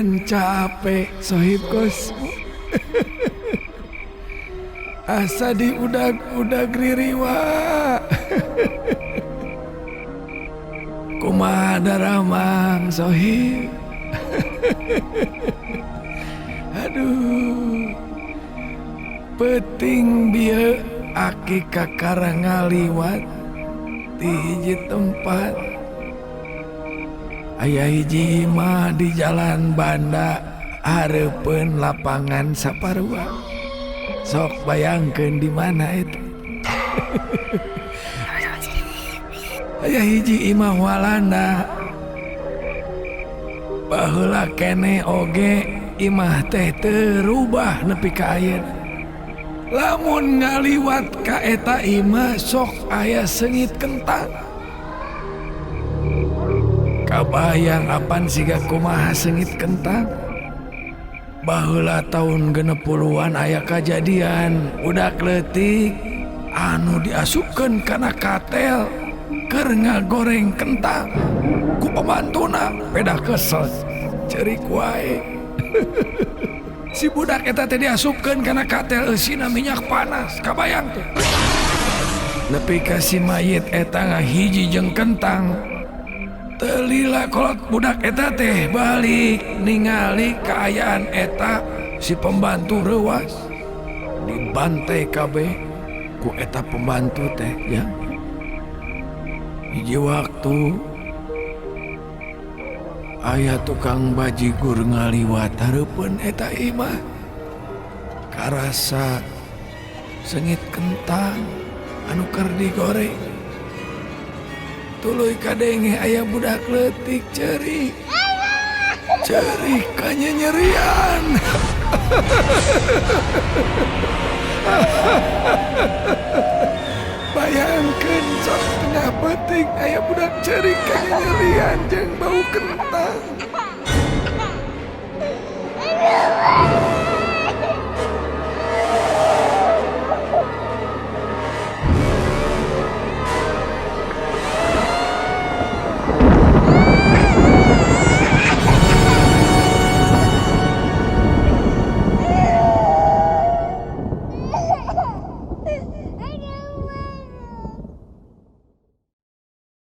Ngan capek Sohib Kosmo. Asa diudag-udag ririwa. Kumaha daramang, Sohib? Aduh. Peuting bieu aki kakara ngaliwat di hiji tempat. Aya hiji imah di Jalan Banda, hareupeun Lapangan Saparua. Sok bayangkeun di mana itu. Aya hiji imah Walanda. Baheula keneh oge imah teh teu rubah nepi ka ayeuna. Lamun ngaliwat ka eta imah, sok aya seungit kentang. Kabayang apan siga kumaha seungit kentang? Baheula tahun 60-an aya kajadian budak leutik anu diasupkeun kana katel keur ngagoreng kentang ku pembantuna, pedah kesel, ceurik wae. Si budak eta teh diasupkeun kana katel eusina minyak panas, kabayang teh? Nepi ka si mayit eta ngahiji jeung kentang. Teu lila kolot budak eta teh balik ningali kaayaan eta, si pembantu reuwas, dibantai kabeh ku eta pembantu teh ya. Hiji waktu aya tukang bajigur ngaliwat hareupeun eta imah, karasa seungit kentang anu keur digoreng. Tuluy kadenge aya budak leutik ceurik. Ceurik kanyanyerian. Bayangkeun sok, tengah peuting aya budak ceurik kanyanyerian jeung bau kentang.